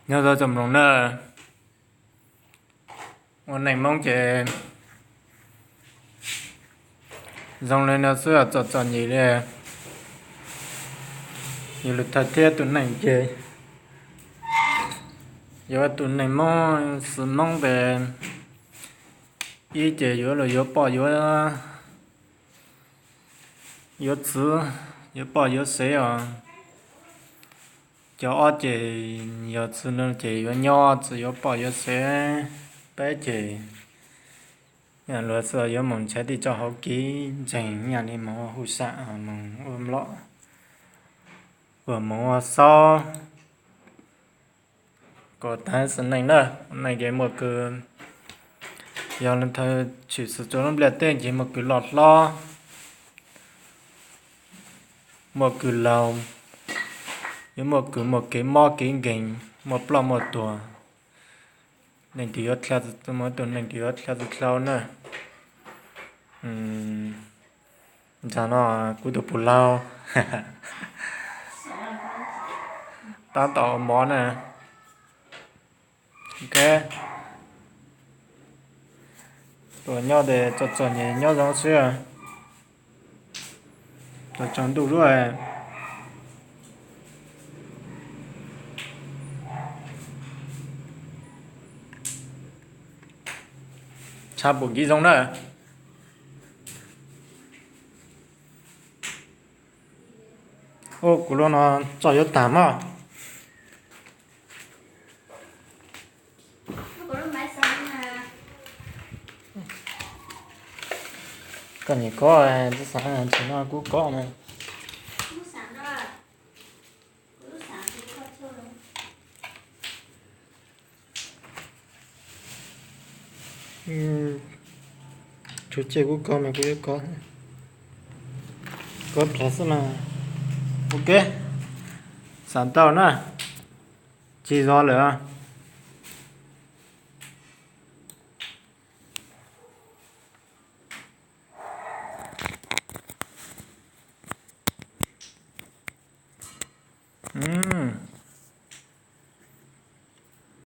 Nyob zoo tsoom mloog na, ua neej Hmoob ces zoo li no xwb, txom txom nyem li. Yus lub thawj thiab tus neeg ces yuav ua tus neeg Hmoob xwm Hmoob tes ib ces yuav luag yuav poj yuav yuav txwv, yuav poj yuav sev os. Cov ob ces yog txwv no ces yuav nyob txwv yuav poj yuav sev, peb ces luag xwb yuav mus ntshav tij tso hauv kev ntseeg, yam li mus ua huj sam, mus ua mlom, uas mus ua xaub, kom tag sim neej na. Neej ces muaj kws, yog thaum tshwm sim rau lub npliaj teb ces muaj kws loj hlob, muaj kws laug, yuav muaj kws muaj kev mob kev nkeeg, muaj ploj muaj tuag. Neeg twg yuav dlha, muaj tus neeg twg yuav dlha txwv dlhau na. Ntawm no kuv tus puj laug tab tom ua mov na. Ok, tuaj nyob tes txom txom nyem nyob zoo xwb, tsaus ntuj lawm. Tshav puas kiv zoo na. Ua kuv lub no tso yuav tag mas. Koj nyiam kov, tsis xav tsis no kuv kov na. Tshuav ceg kuv kov mas kuv yuav kov, kov plhav xwb mas. Ok, xav tau na, tsis zog lawm.